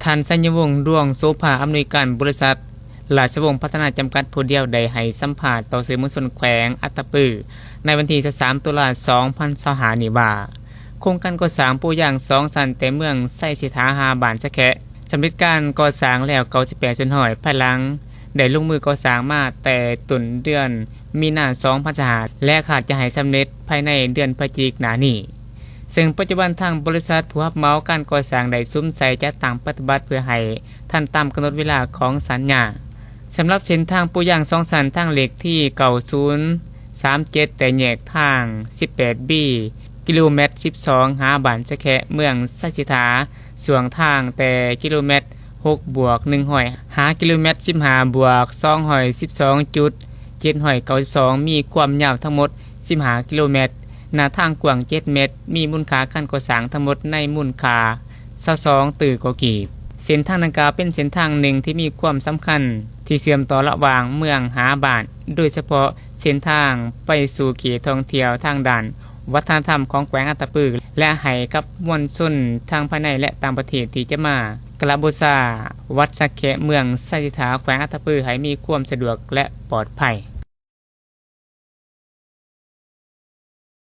ທ່ານ ໄຊຍະວົງ ດວງໂສພາ ອຳນວຍການບໍລິສັດ ລາຊະວົງພັດທະນາ ຈຳກັດ ຜູ້ດຽວ ໄດ້ໃຫ້ສຳພາດຕໍ່ສື່ມວນຊົນແຂວງອັດຕະປື ໃນວັນທີຊາວສາມ ຕຸລາ ສອງພັນຊາວຫ້າ ນີ້ວ່າ ໂຄງການກໍ່ສ້າງປູຢາງສອງຊັ້ນ ແຕ່ເມືອງໄຊເສດຖາ ຫາບ້ານສະແຄະ ສຳເລັດການກໍ່ສ້າງແລ້ວ ເກົ້າສິບແປດສ່ວນຮ້ອຍ ພາຍຫຼັງໄດ້ລົງມືກໍ່ສ້າງມາແຕ່ຕົ້ນເດືອນມີນາ ສອງພັນຊາວຫ້າ ແລະ ຄາດຈະໃຫ້ສຳເລັດພາຍໃນເດືອນພະຈິກໜ້ານີ້. ເຊິ່ງປັດຈຸບັນທາງບໍລິສັດຜູ້ຮັບເໝົາການກໍ່ສ້າງໄດ້ສຸມໃສ່ຈັດຕັ້ງປະຕິບັດເພື່ອໃຫ້ທັນຕາມກຳນົດເວລາຂອງສັນຍາ. ສຳລັບເສັ້ນທາງປູຢາງສອງຊັ້ນ ທາງເລກທີ ເກົ້າສູນສາມເຈັດ ແຕ່ແຍກທາງ ສິບແປດບີ ກິໂລແມັດ ສິບສອງ ຫາບ້ານສະແຄະ ເມືອງໄຊເສດຖາ ຊ່ວງທາງແຕ່ກິໂລແມັດ ຫົກບວກໜຶ່ງຮ້ອຍ ຫາກິໂລແມັດ ສິບຫ້າບວກສອງຮ້ອຍສິບສອງຈຸດເຈັດຮ້ອຍເກົ້າສິບສອງ ມີຄວາມຍາວທັງໝົດ ສິບຫ້າກິໂລແມັດ, ໜ້າທາງກວ້າງເຈັດແມັດ, ມີມູນຄ່າການກໍ່ສ້າງທັງໝົດໃນມູນຄ່າ ຊາວສອງຕື້ກວ່າກີບ. ເສັ້ນທາງດັ່ງກ່າວເປັນເສັ້ນທາງໜຶ່ງທີ່ມີຄວາມສຳຄັນ ທີ່ເຊື່ອມຕໍ່ລະຫວ່າງເມືອງຫາບ້ານ, ໂດຍສະເພາະເສັ້ນທາງໄປສູ່ເຂດທ່ອງທ່ຽວທາງດ້ານວັດທະນະທຳຂອງແຂວງອັດຕະປື ແລະ ໃຫ້ກັບມວນຊົນທັງພາຍໃນ ແລະ ຕ່າງປະເທດທີ່ຈະມາກາລະບູຊາວັດສະແຄະ ເມືອງໄຊເສດຖາ ແຂວງອັດຕະປື ໃຫ້ມີຄວາມສະດວກ ແລະ ປອດໄພ.